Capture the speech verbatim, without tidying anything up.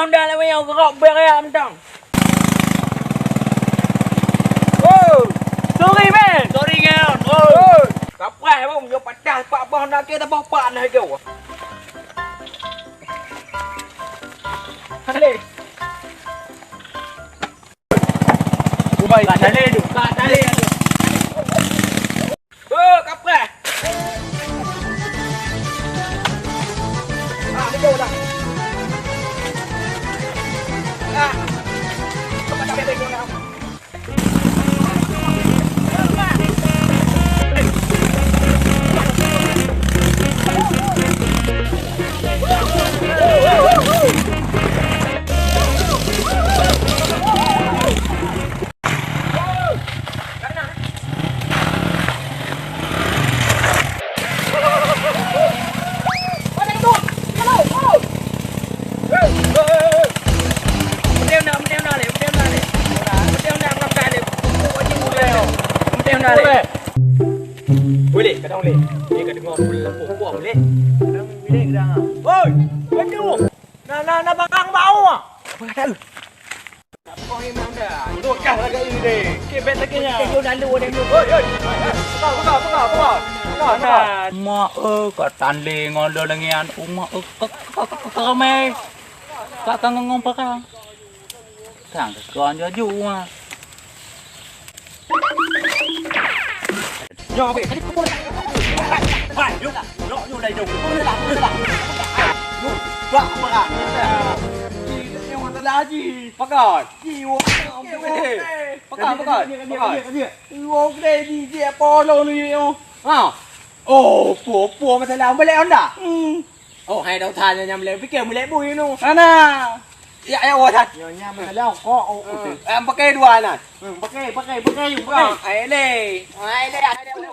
Honda lewat yang gerok berak mantong. Oh, sorry man. Sorry ngon. Oh, kapreh bang, yo patah pak bah nak ke tabah pak nah go. Hale. Ubai. Ka tali tu, ka tali tu. Oh, kapreh. Ah, ni jauh dah. Ah. Apa tak boleh jauh dah? Boleh, kadang boleh. Boleh, kadang boleh. Boleh. Kadang boleh, kadang. Oi, betul. Nah, nah, nah, bakang bau ah. Apa kata? Kau memang dah. Kau kah lagi ini deh. Kebet lagi nya. Kita jauh lalu ada ni. Oi, oi. Pegang, pegang, pegang, pegang. Pegang, pegang. Mak eh, ka tanding ada lengian. Umak eh, ka, ka, ka, ka, ka, ramai. Ka, ka ngomong perang. Sang ke kau jaju mah. Nyoe, weh. Hai, nyoe. Nyoe, nyoe, lai, nyoe. Nyoe, bak, bak. Nyoe, masalah haji. Pakat. Ji, wo. Pakat, pakat, pakat. Wo, kedai ji, ji, apa lo ni, nyoe? Ha. Oh, po, po masalah. Balik Honda? Hmm. Oh, hai dah usaha nyam lé. Pikir mulai bui nu. Ana. Ya, ya, wah, dah. Nyoe nyam masalah kok. Oh, oh. Eh, pakai dua, Nas. Hmm, pakai, pakai, pakai, pakai. Ah, ai lé. Ai lé, ai lé.